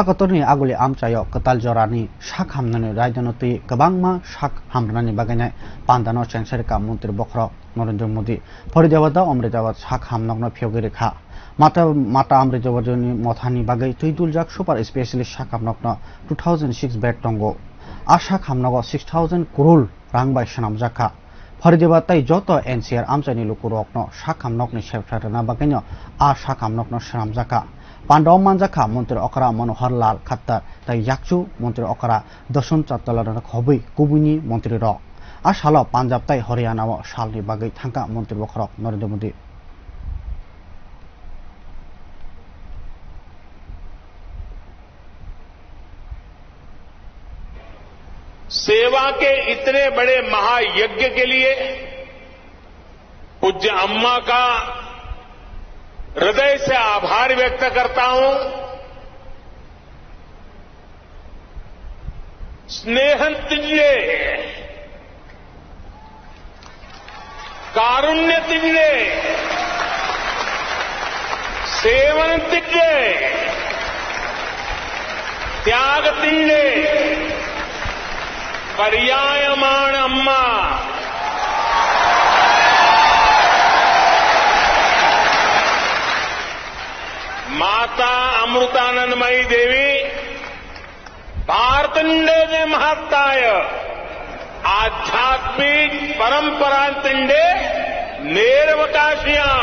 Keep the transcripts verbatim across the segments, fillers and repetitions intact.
Kotorni aguli amchaio kwtal jorani sak hamnani raidano twi kwbangma sak hamrwnani bagwinai pandano chengsarikha montri bokhorok Narendra Modi. Faridabad o Amritabad sak hamnokno phiyogwi rikha. Mata, Mata Amritabadni mothani bagwi twi duljak super specialist sak hamnokno two thousand six bed tongo. A sak hamnogo six thousand crore rang bai swnamjakha. Faridabad tei joto N C R amchaini lukurokno sak hamnokni sebsa rwna bagwino a sak hamnokno swnamjakha. Panda o manjakha montri okra Manohar Lal Khattar tei yakchu montri okra Dushyant Chautalano khobwi kubuini montrirok. A salo Punjab tei Haryana o salni bagwi thangkha montri bokhorok Narendra Modi. सेवा के इतने बड़े महायज्ञ के लिए पूज्य अम्मा का हृदय से आभार व्यक्त करता हूं। स्नेहन तिल्ले, कारुण्य तिल्ले, सेवन तिल्ले, त्याग तिल्ले, पर्यायमाण अम्मा। माता अमृतानंदमयी देवी भारतंडे ने महत्ताय आध्यात्मिक परंपरांतंडे नेरवकाशियां।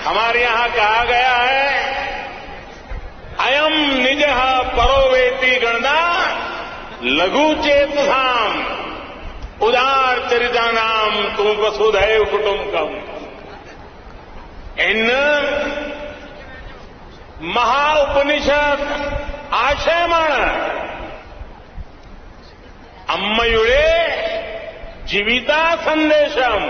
हमारे यहां कहा गया है, अयम निजः परो वेति गणना लघु चेतसाम उदार चरितानाम तुम वसुधैव कुटुंबकम। In महाउपनिषद आशयमाण अम्मयुडे जीविता संदेशम